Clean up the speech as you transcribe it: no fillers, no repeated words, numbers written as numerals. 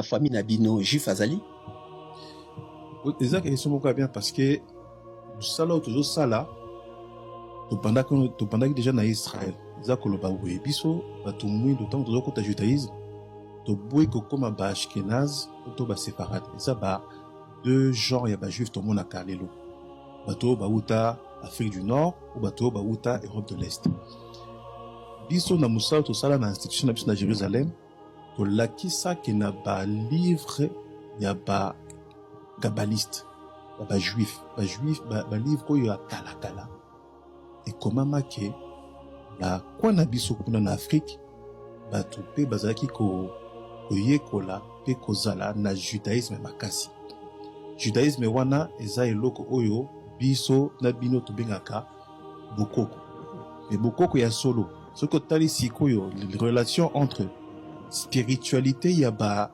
famille na bino juif azali? Eza question moko ya bien, parce que mosala oyo tozosala, tobandaki déjà na Israel. Eza koloba boye: biso bato mwindo, ntango tozokota judaïsme, toboyi kokóma Baashkenaz to Baséfarade. Eza ba deux genre ya Bajuif tomonaka lelo: bato oyo bauta Afrique du Nord o bato oyo bauta Europe de l'Est. Biso na mosala tosala na institution na biso na Jérusalem, tolakisaki na balivre ya Bakabaliste ya Bajuif, Bajuif, balivre oyo ya kalakala, ekomamaki na kwa na biso kuna na Afrique, bato mpe bazalaki koyekola mpe kozala na judaïsme makasi. Judaïsme wana eza eloko oyo biso na bino tobengaka bokoko. Me bokoko ya solo, soki otali sikoyo relation entre spiritualité ya ba